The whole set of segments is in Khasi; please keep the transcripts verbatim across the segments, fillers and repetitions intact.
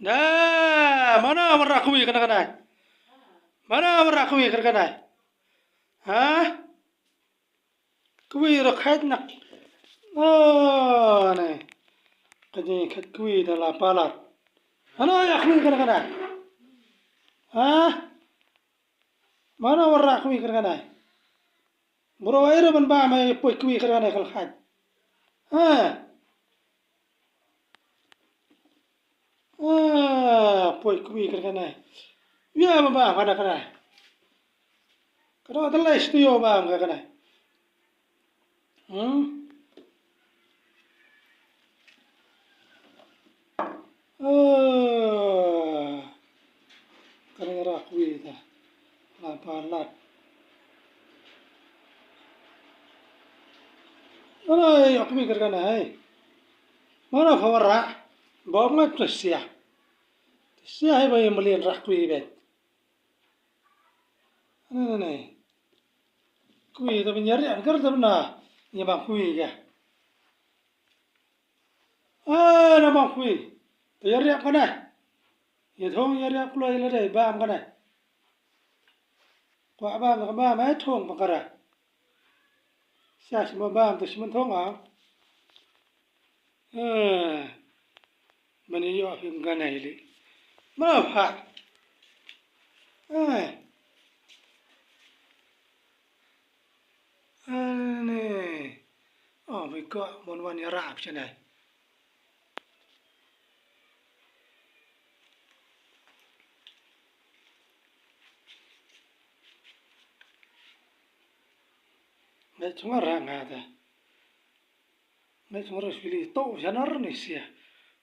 Da, mano wanrah kwi kane kane? Mano wanrah kwi kane kane? Ha? Kwi ruh khat nak. Oh, ne. Kane khat kwi da la palat. Mano ïa kwi kane kane? Ha? Mano wanrah kwi kane kane? Bro, ai ruh ban bam ai poi kwi kane kane ka la khat. Ha? Ah, poi kwi kane kane. Ïa ba ba kane kane. Ka dei ta lei stu ïa ba kane kane. Hmm? Ah. Kane rah kwi ta. La palat. Mano ïa kwi kane kane hai. Mano pha wanrah. Bom ngat pha sia. Sia hai ba ïa mlien rah kwi bet. Nai, nai, nai. Kwi ta ban ïa riak kar ta ban na. Ïa bam kwi ka. Ah, na bam kwi. Ta ïa riak kane. Ïa thong ïa riak kloi la dei bam kane. Kwah bam ka bam ai thong pa kara. Sia sima bam ta siman thong a. Eh, mani ïoh phim ganai li. Mano pha. Eh. Ani. Oh, biko mon wan ïa rap chanai. Ngai chunga rang ha ta. Ngai chunga rang sili to janar ni sia.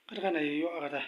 Kata kana ïoh kata.